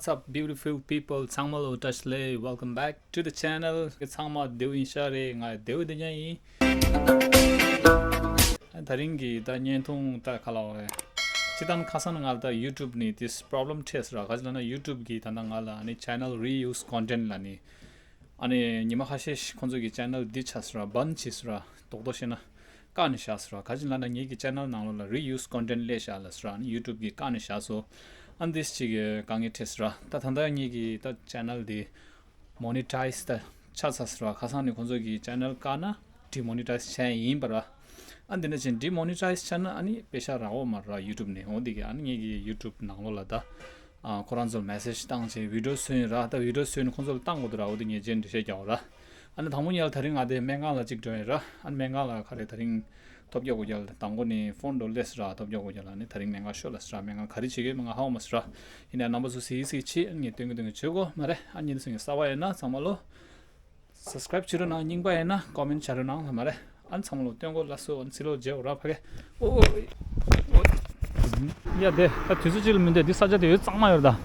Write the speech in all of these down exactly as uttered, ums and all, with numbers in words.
What's up, beautiful people? ཚང་མ་ལ་བཀྲ་ཤིས་བདེ་ལེགས། Welcome back to the channel. ཚང་མ་བདེ་པོ་ཡིན་ཤག་རེད། ང་བདེ་པོ་བདེ་ཉག་ཡིན། ཨ་ད་རིང་གི་ད་བརྙན་ཐུང་ད་ག་ལབ་དགོས་རེད། སྤྱིར་བཏང་ཁ་སང་ང་ལ་ད་YouTube་ནས་this problem་འཕྲད་སོང་ར། ག་ཅི་ལབ་ན་YouTube་གིས་ད་ལྟ་ང་ལ་ཨ་ནི་channel reuse content་ལབ་ནས། ཨ་ནི་ཉི་མ་ཁ་ཤས་ཤིག་ཁོང་ཚོ་གི་channel་འདི་ཆགས་སོང་ར། ban་བྱས་སོང་ར། རྡོག་རྡོག་བཤད་ན་བཀག་ནས་བཞག་སོང་ར། ག་ཅི་ལབ་ན་ངེད་ཀྱི་channel་ནང་ལོགས་ལ་reuse content་སླེབས་བཞག་ལབ་སོང་ར། ཨ་ནི་YouTube་གིས་བཀག་ནས་བཞག་སོང་། ཨ་ནི་this་ཅིག་གི་དཀའ་ངལ་འཕྲད་སོང་ར། ད་ད་ལྟ་ངེད་ཀྱི་ད་channel་འདི་monetize་ད་ཆགས་ཚར་སོང་ར། ཁ་སང་ནས་ཁོང་ཚོ་གི་channel་བཀག་ན་demonetize་བྱས་ཡིན་པ་ར། ཨ་འདི་འདྲ་བྱས་demonetize་ཆགས་ན་ཨ་ནི་པེ་ཤ་རག་གི་མ་རེད་ར་YouTube་ནས། འོ་འདི་གི་ཨ་ནི་ངེད་ཀྱི་YouTube་ནང་ལོགས་ལ་ད། ཨ་ཁོ་རང་ཚོར་message་བཏང་བྱས་video་བཟོས་ཡིན་ར། ད་video་བཟོས་ནས་ཁོང་ཚོ་ལ་བཏང་དགོས་འདུག་ར། འོ་དེ་ངས་རྗེས་འགྲེལ་བཤད་རྒྱག་འོ་ར། ཨ་ནི་དང་པོ་ཉིད་ལ་ད་རིང་ང་དེ་སྨན་ཁང་ལ་གཅིག་འགྲོ་ཡིན་ར། ཨ་ནི་སྨན་ཁང་ལ་ག་རེ་ད་རིང་ཐོབ་རྒྱག་དགོས་རྒྱག་ལ་དང་པོ་ནས་phone་འགྲོ་སླེབས་སོང་ར། ཐོབ་རྒྱག་དགོས་རྒྱག་ལ་ཨ་ནི་ད་རིང་སྨན་ཁང་ཤོག་ལབ་སོང་ར། སྨན་ཁང་ག་རེ་བྱེད་ཀྱི་ཡོད་མེད་ང་ཧ་གོ་མ་སོང་ར། ཡིན་ནའི་རྣམ་པ་ཚོ་གཟིགས་གཟིགས་བྱེད། ཨ་ནི་ངས་སྟོན་གི་སྟོན་གི་བྱེད་དགོས་མ་རེད། ཨ་ནི་ཉིན་སུ་ངས་གསར་པ་ཡིན་ན་ཚང་མ་ལོ། Subscribe་བྱེད་རོགས་གནང་། རྙིང་པ་ཡིན་ན་comment་བྱ་རོགས་གནང་ལ་མ་རེད། ཨ་ཚང་མ་ལོ་སྟོན་གོ་ལ་སོ་ཚི་ལོ་རྗེ་འོ་ར་ཕ་གེ། ཨོ་ཨོ་ཨོ། ཡ་དེ་ད་དུས་ཚོད་གཅིག་ལ་མི་འདོད་འདི་ས་ཆ་དེ་ཡོད་གཙང་མ་ཡོད་ར།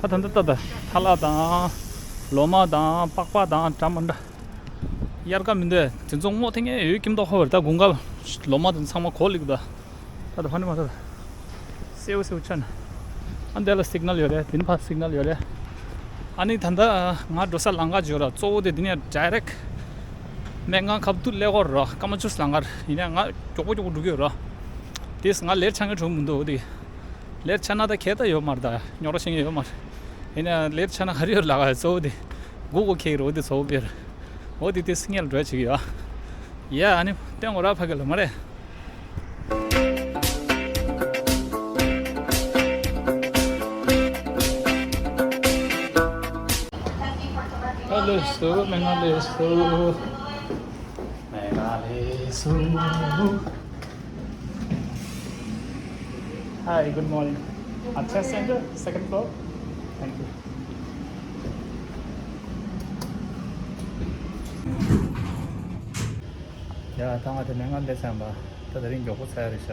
ད་ད་ད་ད་ད་ཐ་ལག་དང་ལོ་མ་དང་པགས་པ་དང་འདྲ་མི་འདྲ། དབྱར་ཁ་མི་འདོད་དེ་ཚོ་སྔོ་ཐེངས་ཡོད་ཀྱིན་མདོག་ཧོ་བར་ད་དགུན་ཁ་ལོ་མ་དང་ཚང་མ་གོ་ལིག་ད། ད་ད་ཕ་ནི་མ་ད་ད། སེའུ་སེའུ་ཆ་ན། ཨ་འདི་ལ་signal་ཡོད་རེད། དེ་ཕར་signal་ཡོད་རེད། ཨ་ནི་ད་ལྟ་ང་འགྲོ་ས་ལམ་ཁ་ཅིག་ཡོད་ར། གཙོ་བོ་དེ་འདི་ནས་direct་སྨན་ཁང་ཁ་ཐུག་སླེབས་ཀྱི་ཡོད་ར། ཀརྨ་ཇུས་ལམ་ཁར་ཡིན་ནའི་ང་མགྱོགས་པོ་མགྱོགས་པོ་འགྲོ་གི་ཡོད་ར། དེས་ང་ལེཊ་ཆགས་མཁན་འགྲོ་མི་འདུག་འོ་དེ། ལེཊ་ཆགས་ན་ད་ཁྱད་ད་ཡོད་མ་རེད། ད་རྙོག་དྲ་བྱེད་མཁན་ཡོད་མ་རེད། ཡིན་ནའི་ལེཊ་ཆགས་ན་ག་རེ་ཡོད་ལབ་ཀྱི་ཡོད་ར། གཙོ་བོ་དེ་སྒུག་དགོས་ཁེལ་གྱི་རེད། འོ་དེ་གཙོ་བོ་དཔེར། འོ་དེ་དེ་སི་ངལ་འགྲོ་ཡ་བྱེད་ཀྱི་ཡོད། ཡ་ཨ་ནི་སྟོན་གོ་ར་ཕ་གི་ལ་མ་རེད། ཨ་ལེ་སུ་མེ་ང་ལེ་སུ་མེ་ང་ལེ་སུ། Hi, good morning. At test center, second floor. Thank you. ཡ་ད་ང་དེ་སྨན་ཁང་སླེབས་ཚར་ཡིན་པ། ད་དེ་རིང་མགྱོགས་པོ་ཚར་ཡ་རེད་ཤག་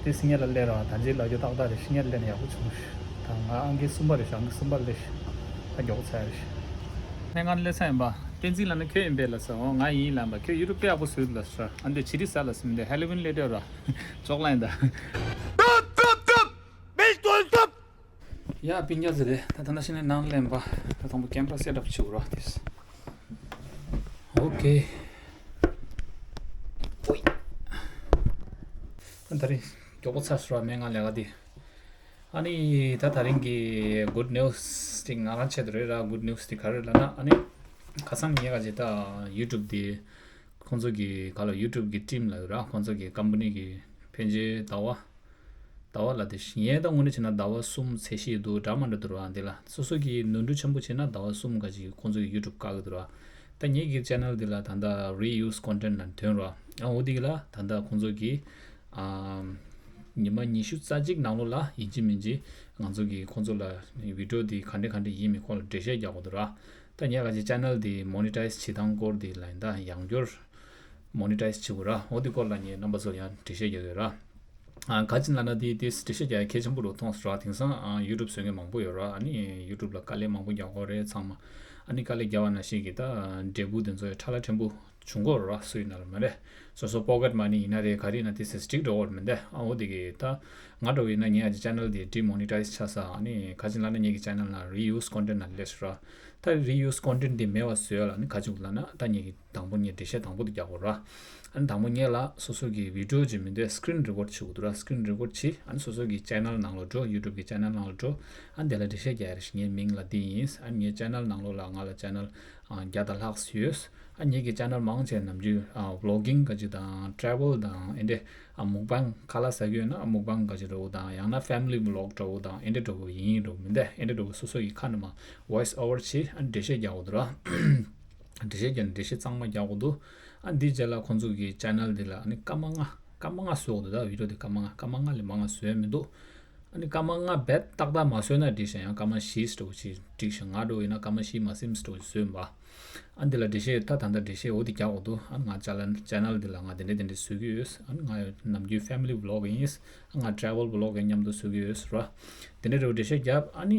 དེ་སི་ངལ་ལ་སླེབས་ར། ད་ཅི་ལབ་རྒྱུ་ཏག་ཏག་རེད། སི་ངལ་སླེབས་ན་ཡག་པོ་བྱུང་ཤག་ད་ང་ཨང་ཀི་གསུམ་པ་རེད་ཤག་ཨང་ཀི་གསུམ་པ་སླེབས་ཤག་ད་མགྱོགས་པོ་ཚར་ཡ་རེད་ཤག་སྨན་ཁང་སླེབས་ཚར་ཡིན་པ། བསྟན་འཛིན་ལབ་ན་ཁྱོད་ཡིན་པས་ལབ་སོང་། ང་ཡིན་ལབ་པ། ཁྱོད་ཡུ་ཊུབ་དཔེ་ཡག་པོ་བཟོས་འདུག་ལབ་སོང་། ཨ་འདི་བྱི་རིལ་ཟ་ལབ་སོང་། འདི་ཧེ་ལོ་ཝིན་སླེབས་འགྲོ་ར། ཅོག་ལ་ཡིན་ད། ཡ་སྤུན་ཀྱག་ཟེར་རེད། ད་ད་ནང་བཞིན་ནས་ནང་སླེབས་པ། ད་དང་པོ་camera set up་བྱེད་དགོས་ར་དེ། ཨོ་ཀེ། ཨོའི། ད་ད་རིང་མགྱོགས་པོ་ཚར་སོང་ར་སྨན་ཁང་ལས་ཀ་དེ། ཨ་ནི་ད་ད་རིང་གི་good news་དེ་ང་རང་ཆེད་དུ་རེད་ར། good news་དེ་ག་རེ་ལབ་ན། ཨ་ནི་ཁ་སང་ངས་ག་ཅིག་ད་ཡུ་ཊུབ་དེ་ཁོང་ཚོ་གི་ག་ལ་ཡུ་ཊུབ་གི་ཊིམ་ལ་ཡོད་ར། ཁོང་ཚོ་གི་ཀམ་པ་ནི་གི་ཕན་ཆད་ཟླ་བ། ཟླ་བ་ལ་དེ་ངས་ད་དངོས་གནས་བྱས་ན་ཟླ་བ་གསུམ་ཚད་གཞི་འདུག་འདྲ་མི་འདྲ་འདུག་ར། འདི་ལ་སོ་སོ་གིས་ནོར་འཁྲུལ་ཆེན་པོ་བྱས་ན་ཟླ་བ་གསུམ་ག་ཅིག་ཁོང་ཚོ་གི་ཡུ་ཊུབ་བཀག་གི་འདུག་ར། ད་ངེད་ཀྱི་ཅེ་ནལ་འདི་ལ་ད་ལྟ་reuse content་ལ་ཐོན་ར། ཨ་འོ་འདི་གི་ལ་ད་ལྟ་ཁོང་ཚོ་གིས་ཨ་ཉི་མ་ཉི་ཤུ་རྩ་གཅིག་ནང་ལོགས་ལ་ཡིན་གཅིག་མིན་གཅིག་ང་ཚོ་གིས་ཁོང་ཚོ་ལ་བི་ཌི་ཡོ་འདི་ག་འདྲ་ག་འདྲ་ཡིན་མིན་སྐོར་ལ་འགྲེལ་བཤད་རྒྱག་དགོས་འདུག་ར། ད་ངས་ག་ཅིག་ཅེ་ནལ་འདི་མོ་ནི་ཊའིཛ་བྱེད་སྟངས་སྐོར་འདི་ལ་ཡིན་ད་ཡང་བསྐྱར་མོ་ནི་ཊའིཛ་བྱེད་དགོས་ར། འོ་འདི་སྐོར་ལ་ངས་རྣམ་པ་ཚོར་ཡང་འགྲེལ་བཤད་རྒྱག་ཡོད་ར། ཨ་ག་ཅི་ལབ་ན་འདི་འདི་འགྲེལ་བཤད་རྒྱག་ཡ་གལ་ཆེན་པོ་རུ་མཐོང་སོང་ར། དེང་སང་ཨ་ཡུ་ཊུབ་བཟོ་མཁན་མང་པོ་ཡོད་ར། ཨ་ནི་ཡུ་ཊུབ་ལ་དཀའ་ལས་མང་པོ་རྒྱག་དགོས་རེད་ཚང་མ། ཨ་ནི་དཀའ་ལས་རྒྱག་པ་ནང་བཞིན་གྱི་ད་འབྲས་བུ་དེ་ཚོ་ཡང་ཁྲ་ལ་ཕྲན་བུ་བྱུང་གི་རེད་ར། སུ་ཡིན་ན་ལ་མ་རེད། སོ་སོ་པོ་ཀེཊ་མ་ནི་ཡིན་ན་རེད། ག་རེ་ཡིན་ན་དེ་སེ་སི་ཊིག་འགྲོ་བར་མི་འདུག་ཨ་འོ་དེ་གི་ད་ང་འདྲ་བོ་ཡིན་ན་ངའི་ཨ་ཅེ་ཅེ་ནལ་དེ་ཌི་མོ་ནི་ཊའིཛ་ཆགས་ས། ཨ་ནི་ག་ཅི་ལབ་ན་ངེད་ཀྱི་ཅེ་ནལ་ནང་རི་ཡུ་སི་ཀོན་ཊེན་ཊི་ནང་སླེབས་སོང་ར། ད་རི་ཡུ་སི་ཀོན་ཊེན་ཊི་དེ་མེད་པ་བཟོ་ཡ་ལ་ནི་ག་ཅིག་ལབ་ན་ད་ངེད་ཀྱི་དང་པོ་ངས་འགྲེལ་བཤད་དང་པོ་དེ་རྒྱག་དགོས་ར། ཨ་ནི་དང་པོ་ངེད་ལ་སོ་སོ་གི་བི་ཌི་ཡོ་ཅིག་མི་འདུག་སི་ཀི་རིན་རི་ཀོཌ་བྱེད་དགོས་འདུག་ར། སི་ཀི་རིན་རི་ཀོཌ་བྱེད། ཨ་ནི་སོ་སོ་གི་ཅེ་ནལ་ནང་ལ་འགྲོ། ཡུ་ཊུབ་གི་ཅེ་ནལ་ནང་ལ་འགྲོ། ཨ་ནི་དེ་ལ་འགྲེལ་བཤད་རྒྱག་ཡ་རེད། ངའི་མིང་ལ་འདི་ཡིན། ཨ་ནི་ངའི་ཅེ་ནལ་ནང་ལོགས་ལ་ང་ལ་ཅེ་ནལ་བརྒྱ་དང་ལྷག་ཙམ་ཡོད། ཨ་ངེད་ཀྱི་ཅེ་ནལ་མང་ཆེ་ནམ་རྒྱུན་ཨ་བི་ལོག་གིང་ག་ཅིག་དང་ཊེ་རེ་ཝལ་དང་ཨེ་འདྲས། ཨ་མུག་བང་ཁ་ལག་ཟ་གི་ཡོད་ན་ཨ་མུག་བང་ག་ཅིག་འདྲ་བོ་དང་ཡང་ན་ཕེ་མི་ལི་བི་ལོག་འདྲ་བོ་དང་ཨེ་འདྲས་འདྲ་བོ་ཡིན་འདྲ་བོ་མི་འདུག་ཨེ་འདྲས་འདྲ་བོ་སོ་སོ་ཡི་ཁ་ནས་མ་ཝོ་ཡིས་ཨོ་ཝར་བྱེད། ཨ་འགྲེལ་བཤད་རྒྱག་དགོས་འདུག་ར། འགྲེལ་བཤད་རྒྱག་ནས་འགྲེལ་བཤད་གཙང་མ་རྒྱག་དགོས་འདུག་ཨ་འདི་རྗེས་ལ་ཁོང་ཚོ་གི་ཅེ་ནལ་འདི་ལ་ཨ་ནི་སྐར་མ་ལྔ་སྐར་མ་ལྔ་བཟོ་དགོས་འདུག་ད་བི་ཌི་ཡོ་འདི་སྐར་མ་ལྔ་སྐར་མ་ལྔ་ལས་མང་ང་བཟོ་ཡ་མི་འདུག་ཨ་ནི་སྐར་མ་ལྔ་རྦད་ཏག་ཏག་མ་བཟོས་ན་འགྲིག་ཤག་ཡང་སྐར་མ་བཞི་འདྲ་བོ་ཅིག་འགྲིག་ཤག་ང་འདྲ་བོ་ཡིན་ན་སྐར་མ་བཞི་མ་ཟིན་འདྲ་བོ་ཅིག་བཟོས་ཡིན་པ། ཨ་འདི་ལ་འགྲེལ་བཤད་ད་ད་ལྟ་འགྲེལ་བཤད་འོ་དེ་རྒྱག་དགོས་འདུག་ཨ་ང་ཅ་ལན་ཅེ་ནལ་འདི་ལ་ང་དེ་འདྲ་དེ་འདྲ་བཟོ་གི་ཡོད། ཨ་ནི་ང་ནམ་རྒྱུན་family vlog་ཡིན། ཨ་ང་travel vlog་ཡང་མཉམ་དུ་བཟོ་གི་ཡོད་ར། དེ་འདྲ་འདྲ་བོ་འགྲེལ་བཤད་བརྒྱབ། ཨ་ནི་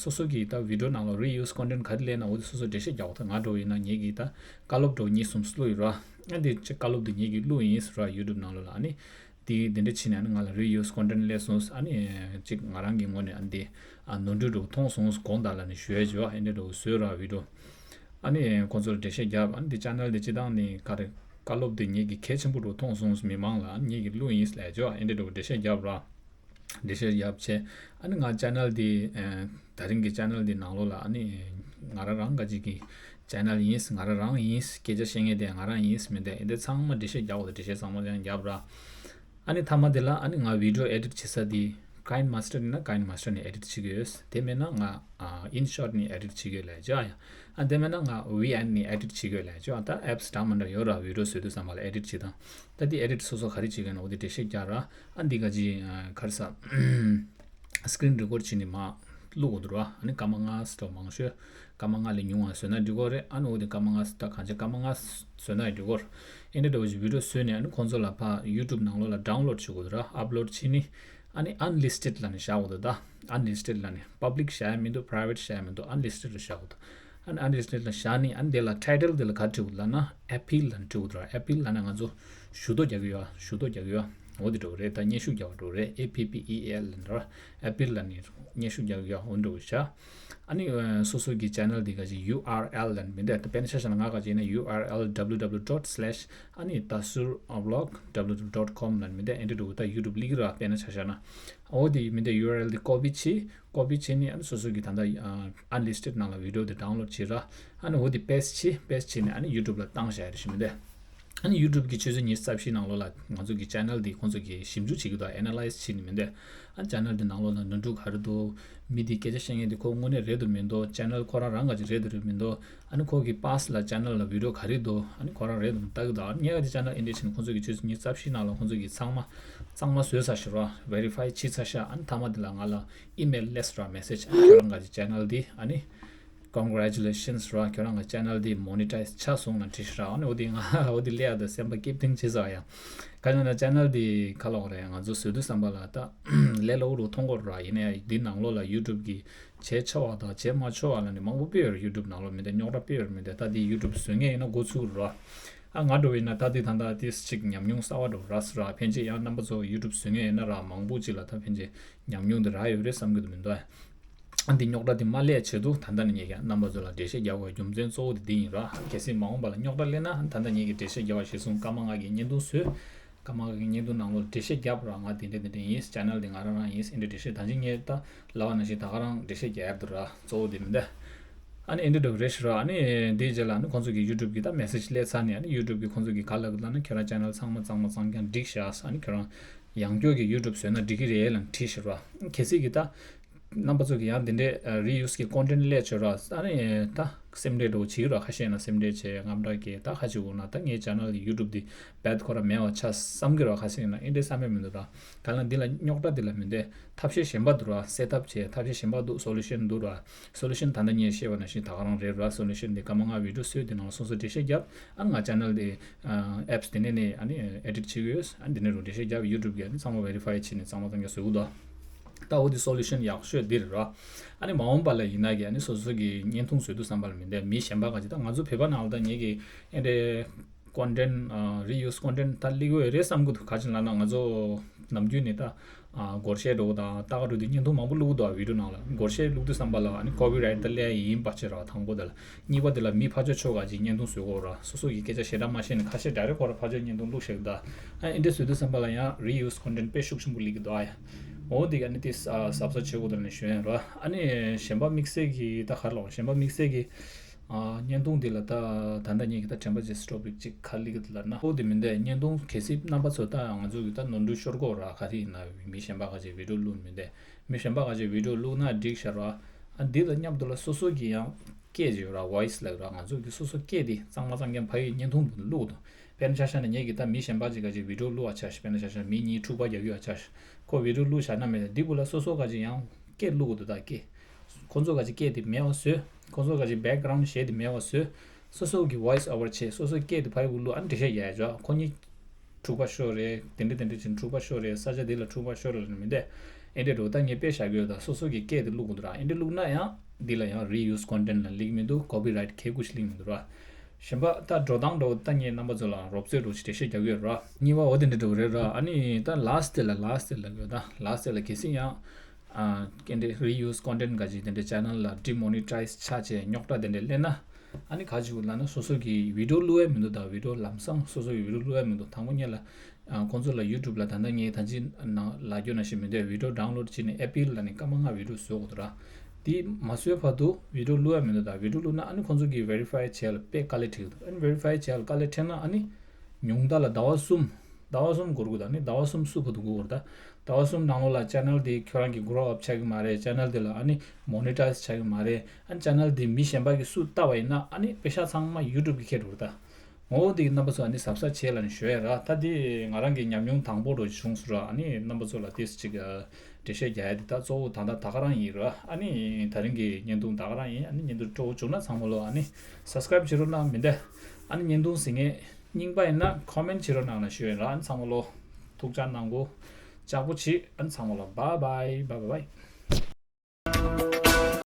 སོ་སོ་གི་ད་video་ནང་ལ་reuse content་ག་རེ་སླེབས་ན་འོ་དེ་སོ་སོ་འགྲེལ་བཤད་རྒྱག་དགོས། ད་ང་འདྲ་བོ་ཡིན་ན་ངེད་ཀྱིས་ད་བཀའ་སློབ་འདྲ་བོ་གཉིས་གསུམ་བླུགས་ཡོད་ར། ཨ་འདི་ཅིག་བཀའ་སློབ་འདི་ངེད་ཀྱིས་བླུགས་ཡིན་ར་YouTube་ནང་ལོགས་ལ། ཨ་ནི་དེ་དེ་འདྲ་བྱས་ནས་ཨ་ནི་ང་ལ་reuse content་སླེབས་སོང་། ཨ་ནི་ཅིག་ང་རང་གི་ངོས་ནས་ཨ་འདི་ཨ་ནོར་འཁྲུལ་འདྲ་བོ་མཐོང་སོང་དགོངས་དག་ལབ་ནས་ཞུ་ཡ་བྱོས། ཨ་འདི་འདྲ་བོ་བཟོས་ར་video། ཨ་ནི་ཁོང་ཚོར་འགྲེལ་བཤད་བརྒྱབ། ཨ་ནི་འདི་ཅེ་ནལ་འདི་སྤྱིར་བཏང་ནི་ག་རེ་བཀའ་སློབ་འདི་ངེད་ཀྱིས་གལ་ཆེན་པོ་འདྲ་བོ་མཐོང་སོང་། མི་མང་ལ་ཨ་ནི་ངེད་ཀྱིས་བླུགས་ཡིན་ལབ་བྱོས། ཨ་འདི་འདྲ་བོ་འགྲེལ་བཤད་བརྒྱབ་ར། འགྲེལ་བཤད་བརྒྱབ་བྱས། ཨ་ནི་ང་ཅེ་ནལ་འདི་ཨ་ད་རིང་གི་ཅེ་ནལ་འདི་ནང་ལོགས་ལ་ཨ་ནི་ང་རང་རང་ག་ཅིག་གི་ཅེ་ནལ་ཡིན། ང་རང་རང་ཡིན། སྐད་ཆ་བཤད་མཁན་དེ་ང་རང་ཡིན་མིན་དེ་འདི་ཚང་མ་འགྲེལ་བཤད་རྒྱག་དགོས་དེ་འགྲེལ་བཤད་ཚང་མ་ཡང་བརྒྱབ་ར། ཨ་ནི་མཐའ་མ་དེ་ལ་ཨ་ནི་ང་video་edit་བྱེད་ས་དེ་KineMaster་ཡིན་ན་KineMaster་ནས་edit་བྱེད་ཀྱི་ཡོད། དེ་མེད་ན་ང་ཨ་InShot་ནས་edit་བྱེད་ཀྱི་ཡོད་ལབ་བྱོས་ཡ། ཨ་དེ་མེད་ན་ང་V N་ནས་edit་བྱེད་ཀྱི་ཡོད་ལབ་བྱོས་ཡ། ད་apps་འདྲ་མི་འདྲ་ཡོད་ར། video་བཟོ་དུས་ཙམ་པ་ལ་edit་བྱེད་སྟངས། ད་དེ་edit་སོ་སོ་ག་རེ་བྱེད་ཀྱི་ཡོད་ན་འོ་དེ་འགྲེལ་བཤད་རྒྱག་ར། ཨ་འདི་ག་ཅིག་ཨ་ག་རེ་ཟ་screen record་བྱས་ནས་མར་བླུག་དགོས་འདུག་ར། ཨ་ནི་སྐར་མ་ལྔ་ཙམ་མང་ཤོས་སྐར་མ་ལྔ་ལས་ཉུང་བ་བཟོས་ན་འགྲིག་གི་རེད། ཨ་ནི་འོ་དེ་སྐར་མ་ལྔ་ད་གང་ཆེ་སྐར་མ་ལྔ་བཟོས་ན་འགྲིག་གི་རེད། ཨེ་འདྲ་འདྲ་བོ་ཞིག་video་བཟོས་ནས་ཨ་ནི་ཁོང་ཚོ་ལ་ཕར་YouTube་ནང་ལོགས་ལ་download་བྱེད་དགོས་འདུག་ར། upload་བྱས་ནས་ཨ་ནི་unlisted་ལབ་ནས་བཞག་དགོས་འདུག་ད་unlisted་ལབ་ནས་public་བཞག་ཡ་མི་འདུག private་བཞག་ཡ་མི་འདུག unlisted་ལ་བཞག་དགོས་འདུག་ཨ་ནི་unlisted་ལ་བཞག་ནས་ཨ་ནི་དེ་ལ་title་དེ་ལ་ག་རེ་བྲིས་དགོས་ལབ་ན་appeal་ལབ་ནས་བྲིས་དགོས་འདུག་ར། appeal་ལབ་ན་ང་ཚོ་ཞུ་གཏུག་རྒྱག་གི་ཡོད། ཞུ་གཏུག་རྒྱག་གི་ཡོད། འོ་དེ་འདྲ་བོ་རེད། ད་སྙན་ཞུ་རྒྱག་པ་འདྲ་བོ་རེད། A P P E A L་ལབ་ནས་ར། appeal་ལབ་ནས་སྙན་ཞུ་རྒྱག་གི་ཡོད། འོ་འདྲ་བོ་བཞག་ཨ་ནི་ཨ་སོ་སོ་གི་channel་དེ་ག་ཅིག་U R L་ལབ་ནས་མི་འདུག་ད་དཔེར་ན་ཆ་བཞག་ན་ང་ག་ཅིག་ཡིན་ན་U R L W W dot slash ཨ་ནི་Tasur Vlog W W W dot com་ལབ་ནས་མི་འདུག་ཨེ་འདྲ་འདྲ་བོ་ད་YouTube་སླེབས་ཀྱི་ར། དཔེར་ན་ཆ་བཞག་ན་འོ་དེ་མི་འདུག U R L་དེ་copy་བྱས། copy་བྱས་ནས་ཨ་ནི་སོ་སོ་གི་ད་ལྟ་ཨ་unlisted་ནང་ལ་video་དེ་download་བྱས་ར། ཨ་ནི་འོ་དེ་paste་བྱས། paste་བྱས་ནས་ཨ་ནི་YouTube་ལ་བཏང་བཞག་ཡ་རེད་ཞུ་མི་འདུག་ཨ་ནི་YouTube་གི་ཆུ་ཚོད་ཉི་ཤུ་རྩ་བཞི་ནང་ལོགས་ལ་ང་ཚོ་གི་channel་འདི་ཁོང་ཚོ་གིས་ཞིབ་འཇུག་བྱེད་ཀྱི་འདུག analyse་བྱེད་ནི་མི་འདུག་ཨ་channel་འདི་ནང་ལོགས་ལ་ནོར་འཁྲུལ་ག་རེ་འདུག་མི་འདི་སྐད་ཆ་བཤད་མཁན་འདི་ཁོ་དངོས་གནས་རེད་འདུག་མི་འདུག channel་ཁོ་རང་རང་ག་ཅིག་རེད་འདུག་རེད་མི་འདུག་ཨ་ནི་ཁོ་གི་past་ལ་channel་ལ་video་ག་རེ་འདུག་ཨ་ནི་ཁོ་རང་རེད་འདུག་ལྟ་གི་འདུག་ཨ་ནི་ངས་ག་དེ་channel་ཨེ་འདྲ་བྱས་ནས་ཁོང་ཚོ་གི་ཆུ་ཚོད་ཉི་ཤུ་རྩ་བཞི་ནང་ལ་ཁོང་ཚོ་གིས་ཚང་མ་གཙང་མ་བཟོས་ཚར་ཤག་ར། verify་བྱས་ཚར་ཤག་ཨ་ནི་མཐའ་མ་འདི་ལ་ང་ལ་email་སླེབས་ར། message་ཨ་ནི་ཁྱོད་རང་ག་ཅིག་channel་འདི་ཨ་ནི། Congratulations་ར། ཁྱོད་རང་གི་channel་འདི་monetize་ཆགས་སོང་ལབ་བྲིས་ཤག་ར། ཨ་ནི་འོ་དེ་ང་འོ་དེ་ལས་ཡག་འདུག་སེམས་པ་སྐྱིད་ཐིང་བྱས་ཟེར་བ་ཡ། ག་ཅི་ན་channel་འདི་ག་ལབ་དགོས་རེད། ང་ཚོ་བཟོ་དུས་ཙམ་པ་ལ་ད་ལས་སླ་པོ་རུ་མཐོང་གི་རེད་ར། ཡིན་ན་ཡང་འདི་ནང་ལོགས་ལ་YouTube་གི་བྱས་ཆོག་པ་དང་བྱས་མ་ཆོག་པ་ལབ་ནས་མང་པོ་སྤེལ་ཡོད་རེད། YouTube་ནང་ལོགས་མི་འདི་རྙོག་དྲ་སྤེལ་ཡོད་རེད། མི་འདི་ད་འདི་YouTube་བཟོ་མཁན་ཡིན་ན་འགོ་ཚུགས་རེད་ར། ཨ་ང་འདྲ་བོ་ཡིན་ན་ད་འདི་ད་ལྟ་ཏིས་ཅིག་ཉམས་མྱོང་གསར་པ་འདྲ་བོ་ར་ཟེར་ར། ཕན་ཆད་ཡང་རྣམ་པ་ཚོ་YouTube་བཟོ་མཁན་ཡིན་ན་ར་མང་པོ་ཅིག་ལ་ད་ཕན་ཆད་ཉམས་མྱོང་འདི་རག་ཡོད་རེད་བསམ་གྱི་འདུག་མི་འདུག་ཨ། ཨ་འདི་རྙོག་དྲ་འདི་མ་སླེབས་ཆེད་དུ་ད་ལྟ་ནས་ངས་ཀྱང་རྣམ་པ་ཚོ་ལ་འགྲེལ་བཤད་རྒྱག་དགོས་རྒྱུ་མཚན་གཙོ་བོ་དེ་འདི་ཡིན་ར། གལ་སྲིད་མ་འོངས་པ་ལ་རྙོག་དྲ་སླེབས་ན་ད་ལྟ་ངས་ཀྱིས་འགྲེལ་བཤད་རྒྱག་པ་གཞིར་བཟུང་སྐར་མ་ལྔ་གི་བརྙན་ཐུང་བཟོས། སྐར་མ་ལྔ་གི་བརྙན་ཐུང་ནང་ལོགས་འགྲེལ་བཤད་རྒྱབ་ར། ང་དེ་འདྲ་དེ་འདྲ་ཡིན། channel་འདི་ང་རང་རང་ཡིན། ཨེ་འདྲ་འགྲེལ་བཤད་ད་ཅི་ངས་ད་ལབ་པ་ནང་བཞིན་ད་ག་རང་འགྲེལ་བཤད་རྒྱག་ཡག་འདུག་ར། གཙོ་བོ་དེ་མི་འདུག་ཨ་ནི་ཨེ་འདྲ་འདྲ་བོ་རེད་ཤག་ར། ཨ་ནི་དེའི་རྗེས་ལ་ཨ་ནི་ཁོང་ཚོ་གི་YouTube་གི་ད་message་སླེབས་ཚར་ནས་ཨ་ནི་YouTube་གི་ཁོང་ཚོ་གི་ག་ལབ་ཀྱི་ལབ་ན་ཁྱོད་རང་channel་ཚང་མ་གཙང་མ་གཙང་རྐྱང་འགྲིག་ཤག་ཨ་ནི་ཁྱོད་རང་ཡང་བསྐྱར་གྱི་YouTube་བཟོས་ན་འགྲིག་གི་རེད་ལབ་བྲིས་ཤག་ར། གལ་སྲིད་ཀྱི་ད་རྣམ་པ་ཚོ་གི་ཡང་དེ་འདྲའི་reuse་གི་content་སླེབས་བྱུང་ར། ཨ་ནི་ད་སེམས་ཁྲལ་འདྲ་བོ་བྱེད་ཀྱི་ར། ཁ་ཤས་ན་སེམས་ཁྲལ་བྱེད། རྔམ་སྐྲག་སྐྱེ། ད་ཁ་ཅིག་འོ་ན་ད་ངའི་channel་གི་YouTube་འདི་རྦད་ཁོ་ར་མེད་པ་ཆགས་བསམ་གྱི་ར། ཁ་ཤས་ན་ཨེ་འདྲའི་བསམ་ཡ་མི་འདུག་ར། ག་ལ་འདི་ལ་རྙོག་དྲ་འདི་ལ་མི་འདུག་ཐབས་ཤེས་གཞན་པ་འདུག་ར། set up་བྱས་ཐབས་ཤེས་གཞན་པ་འདུག solution་འདུག་ར། solution་ད་ལྟ་ངས་བཤད་པ་ནང་བཞིན་ད་ག་རང་རེད་ར། solution་འདི་སྐར་མ་ལྔ་video་བཟོས་དེ་ནང་ལ་སོ་སོ་འགྲེལ་བཤད་རྒྱབ། ཨ་ང་channel་འདི་apps་དེ་ནས་ནས་ཨ་ནི་edit་བྱེད་ཀྱི་ཡོད། ཨ་ནི་འདི་ནས་རུ་འགྲེལ་བཤད་རྒྱབ། YouTube་གི་ཨ་ནི་ཚང་མ་verify་བྱས་ནས་གཙང་མ་གཙང་རྐྱང་བཟོ་གི་འདུག་ད་འོ་དེ་solution་ཡག་ཤོས་འདི་རེད་ར། ཨ་ནི་མ་འོངས་པ་ལ་ཡིན་ན་གི་ཨ་ནི་སོ་སོ་གི་བརྙན་ཐུང་བཟོ་དུས་ཙམ་པ་ལ་མི་འདུག་མི་གཞན་པ་ག་ཅིག་ད་ང་ཚོ་བོད་པ་ནང་ལ་ད་ངེད་ཀྱི་ཨེ་འདྲའི་content་ཨ་reuse content་ད་སླེབས་ཀྱི་ཡོད་རེད་བསམ་གྱི་འདུག་ག་ཅི་ལབ་ན་ང་ཚོ་ནམ་རྒྱུན་ནས་ད་ཨ་སྒོར་གཞས་འདྲ་བོ་དང་ཏ་ག་འདྲ་བོ་དེ་བརྙན་ཐུང་མང་པོ་བླུགས་འདུག video་ནང་ལ། སྒོར་གཞས་བླུགས་དུས་ཙམ་པ་ལ་ཨ་ནི་copyright་ད་སླེབས་ཡིན་པ་ཅིག་ར། དང་པོ་དེ་ལ། གཉིས་པ་དེ་ལ་མི་ཕར་ཕྱོགས་ཕྱོགས་ག་ཅིག་བརྙན་ཐུང་བཟོ་གོ་ར། སོ་སོ་གི་སྐད་ཆ་ཞེ་དྲག་མ་བཤད་ནས་ཁ་ཤས་direct་ཁོ་ར་ཕར་ཕྱོགས་བརྙན་ཐུང་བླུགས་བཞག་གི་འདུག་ཨ་ཨེ་འདྲ་བཟོས་དུས་ཙམ་པ་ལ་ཡང་reuse content་དཔེ་ཤུགས་ཆེན་པོ་སླེབས་ཀྱི་འདུག་ཨ་ཡ། འོ་དེ་ག་ཨ་ནི་དེ་གཟབ་གཟབ་བྱེད་དགོས་འདུག་ནས་ཞུ་ཡ་ར། ཨ་ནི་གཞན་པ་དམིགས་བསལ་གྱི་ད་ག་རེ་ལབ། གཞན་པ་དམིགས་བསལ་གྱི་ཨ་བརྙན་ཐུང་འདི་ལ་ད་ད་ལྟ་ངེད་ཀྱི་ད་དྲན་པ་བརྗེད་སའི་topic་ཅིག་ག་རེ་སླེབས་ཀྱི་འདུག་ལབ་ན། འོ་དེ་མིན་ཏེ་བརྙན་ཐུང་གལ་སྲིད་རྣམ་པ་ཚོ་ད་ང་ཚོ་གི་ད་ནོར་འཁྲུལ་ཤོར་གོ་ར། ག་རེ་ཡིན་ན་མི་གཞན་པ་ག་ཅིག་video་བླུགས་མིན་ཏེ། མི་གཞན་པ་ག་ཅིག་video་བླུགས་ན་འགྲིག་ཤག་ར། ཨ་འདི་དང་མཉམ་དུ་ལ་སོ་སོ་གི་ཡང་སྐད་ཅིག་ཡོད་ར། voice་ལབ་ར། ང་ཚོ་གི་སོ་སོ་སྐད་དེ་གཙང་མ་གཙང་རྐྱང་ཕ་ཡི་བརྙན་ཐུང་བླུགས་དང་ དཔེར་ན་ཆ་བཞག་ན་ངེད་ཀྱིས་ད་མི་གཞན་པ་ཅིག་ག་ཅིག་བི་ཌིའོ་བླུག་པ་ཆ་བཞག་དཔེར་ན་ཆ་བཞག་ན་མི་གཉིས་འཁྲུག་པ་རྒྱག་གི་ཡོད་པ་ཆ་བཞག་ཁོ་བི་ཌིའོ་བླུག་བཞག་ན་མེད་ན་འདི་གུ་ལ་སོ་སོ་ག་ཅིག་ཡང་སྐད་བླུག་དགོས་འདུག་ད་སྐད། ཁོ་ཚོ་ག་ཅིག་སྐད་དེ་མེད་པ་བཟོས། ཁོ་ཚོ་ག་ཅིག་བེག་གྷ་རའུན་ཌི་གཞས་དེ་མེད་པ་བཟོས། སོ་སོ་གི་ཝོ་ཡིས་ཨོ་ཝར་བྱས། སོ་སོ་སྐད་དེ་ཕ་གི་གུ་བླུག་ཨ་ནི་འགྲེལ་བཤད་རྒྱག་ཡ་ཅོག་ཁོ་གཉིས་འཁྲུག་པ་ཤོར་རེད། དེ་འདྲ་དེ་འདྲ་བྱས་འཁྲུག་པ་ཤོར་རེད། ས་ཆ་དེ་ལ་འཁྲུག་པ་ཤོར་རེད་ལབ་ནས་མི་འདུག་ཨེ་འདྲས་འགྲོ་ད་ངས་དཔེ་བཞག་གི་ཡོད། ད་སོ་སོ་གི་སྐད་དེ་བླུག་དགོས་འདུག་ར། ཨེ་འདྲས་བླུག་ན་ཡང་འདི་ལ་ཡང་རི་ཡུ་སི་ཀོན་ཊེན་ཊི་ལ་སླེབས་ཀྱི་མི་འདུག་ཀོ་པི་རའེ་ཊི་ཁེ་ཁུ་ཞིག་སླེབས་ཀྱི་མི་འདུག་ར། གཞན་པ་ད་འགྲོ་སྟངས་འགྲོ་ད་ངས་རྣམ་པ་ཚོ་ལ་རོབ་ཙེ་རོ་ཞིག་འགྲེལ་བཤད་རྒྱག་གི་ཡོད་ར། གཉིས་པ་འོ་དེ་འདྲས་འགྲོ་རེད་ར། ཨ་ནི་ད་ལ་སི་ཊི་ལ་ལ་སི་ཊི་ལ་གི་ད་ལ་སི་ཊི་ལ་གལ་སྲིད་ཡང་ཨ་སྐད་འདྲས་རི་ཡུ་སི་ཀོན་ཊེན་ཊི་ག་ཅིག་དེ་འདྲས་ཆེ་ནལ་ལ་ཌི་མོ་ནི་ཊའི་ཛི་ཆགས་བྱས་རྙོག་དྲ་དེ་འདྲས་སླེབས་ན། ཨ་ནི་ག་ཅིག་ལབ་ན་སོ་སོ་གི་བི་ཌིའོ་བླུག་ཡ་མི་འདུག་ད་བི་ཌིའོ་ལམ་སང་སོ་སོ་གི་བི་ཌིའོ་བླུག་ཡ་མི་འདུག་དང་པོ་ཉིད་ལ་ཨ་ཁོང་ཚོ་ལ་ཡུ་ཊུབ་ལ་ད་ལྟ་ངས་ད་ཅི་ནང་ལ་རྒྱུ་ན་ཞིག་མི་འདུག་བི་ཌིའོ་ཌའུན་ལོཌ་བྱས་ནས་ཨེ་པི་ལ་ནས་སྐར་མ་ལྔ་བི་ཌིའོ་བཟོ་དགོས་འདུག་ར། དེ་མ་བཟོས་བར་དུ་བི་ཌིའོ་བླུག་ཡ་མི་འདུག་ད་བི་ཌིའོ་བླུག་ན་ཨ་ནི་ཁོང་ཚོ་གི་ཝེ་རི་ཕའི་བྱས་ལ་དཔེ་དཀའ་ལས་འཕྲད་ཀྱི་འདུག་ཨ་ནི་ཝེ་རི་ཕའི་བྱས་ལ་དཀའ་ལས་འཕྲད་ན་ཨ་ནི་ཉུང་མཐའ་ལ་ཟླ་བ་གསུམ། ཟླ་བ་གསུམ་འགོར་དགོས། ད་ནི་ཟླ་བ་གསུམ་སུ་བུ་དུ་འགོར་ད། ཟླ་བ་གསུམ་ནང་ལོགས་ལ་ཆེ་ནལ་དེ་ཁྱོད་རང་གི་གྷོ་རོ་ཨབ་ཆགས་ཀྱི་མ་རེད། ཆེ་ནལ་དེ་ལ་ཨ་ནི་མོ་ནི་ཊའི་ཛི་ཆགས་ཀྱི་མ་རེད། ཨ་ནི་ཆེ་ནལ་དེ་མི་གཞན་པ་གིས་སུ་ལྟ་བ་ཡིན་ན་ཨ་ནི་པེ་ཤག་ཚང་མ་ཡུ་ཊུབ་གིས་ཁྱེར་འགྲོ་ད། ངོ་བོ་དེ་གི་རྣམ་པ་ཚོ་ཨ་ནི་གཟབ་གཟབ་བྱེད་ལ་ནི་ཞུ་ཡ་ར། ད་དེ་ང་རང་གི་ཉམས་མྱོང་དང་པོ་རུ་བྱུང་སོང་ར། ཨ་ནི་རྣམ་པ་ཚོ་ལ་དེ་ཅིག་འགྲེལ་བཤད་རྒྱག་ཡ་དེ་ད་གཙོ་བོ་ད་ད་ད་ག་རང་ཡིན་ར། ཨ་ནི་ད་རིང་གི་བརྙན་ཐུང་ད་ག་རང་ཡིན། ཨ་ནི་བརྙན་ཐུང་སྤྲོ་བོ་བྱུང་ན་ཚང་མ་ལོ་ཨ་ནི་སབ་སི་ཀ་རའིབ་བྱེད་རོགས་གནང་མི་འདའ། ཨ་ནི་བརྙན་ཐུང་གཟིགས་མཁན་རྙིང་པ་ཡིན་ན་ཀོ་མེན་ཊི་བྱེད་རོགས་གནང་ལ་ཞུ་ཡིན་ར། ཨ་ནི་ཚང་མ་ལོ་ཐུགས་ཅག་གནང་གོ་ལྕགས་པོ་བྱེད། ཨ་ནི་ཚང་མ་ལོ་བྷའི་བྷའི་བྷའི་བྷའི་བྷའི།